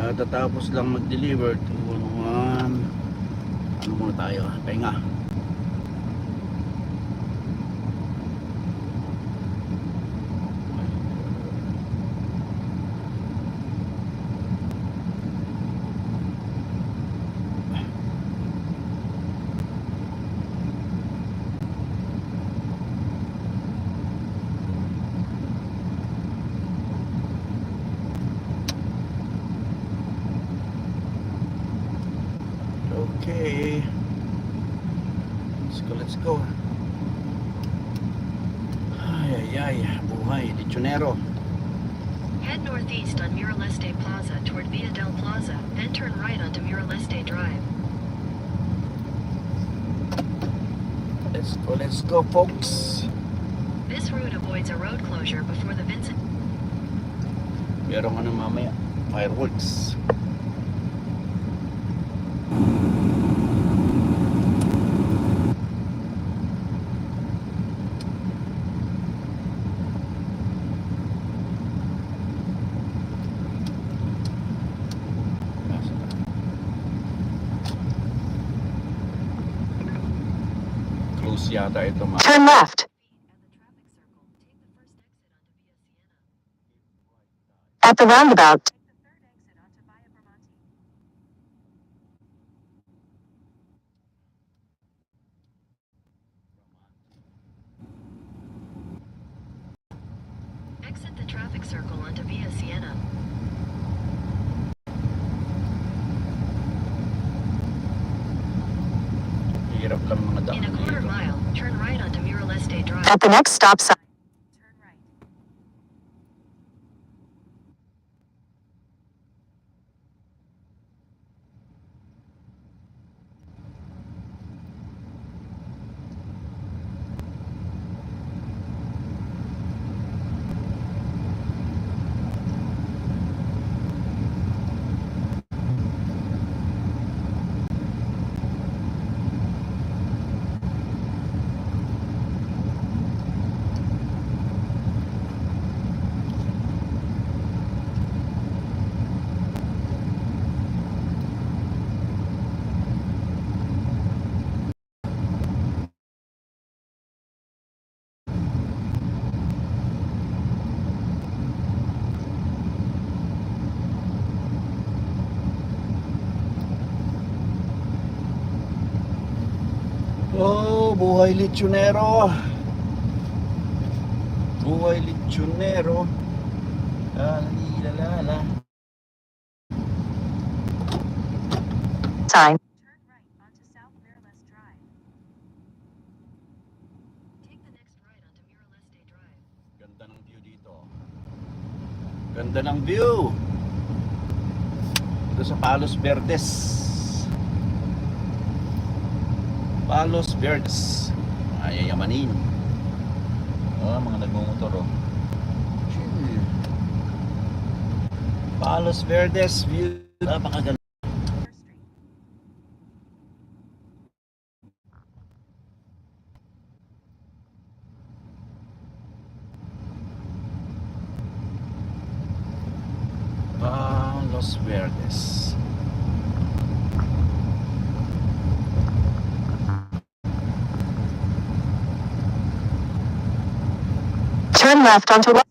Tatapos lang mag-deliver. Ano muna tayo? Pahinga. Okay. Let's go. Ay, buhay, lechonero. Head northeast on Miraleste Plaza toward Via del Plaza, then turn right onto Miraleste Drive. Let's go, folks. This route avoids a road closure before the Vincent. Merong ano mamaya, fireworks. Close yata ito, mga. Turn left. At the roundabout. Exit the traffic circle onto Via Siena. Hirap lang mga daan In a quarter dito. mile, turn right onto Miraleste Drive. At the next stop sign. Turn right. Oh, buhay lechonero. Buhay lechonero. Lalala. Sign. Turn right onto South Miraleste Drive. Take the next right onto Miraleste Drive. Ganda ng view dito. Ganda ng view. Ito sa Palos Verdes. Palos Verdes. Ay, yamanin. Oh, mga nagmumotor, oh. Palos Verdes view. Napakaganda. Palos Verdes. Turn left onto West.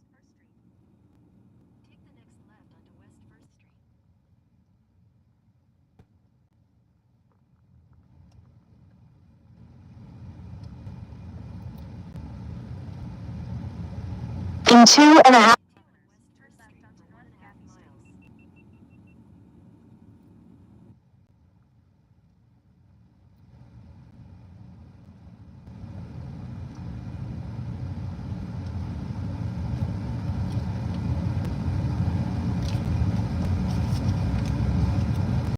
Take the next left onto West 1st Street. In 2.5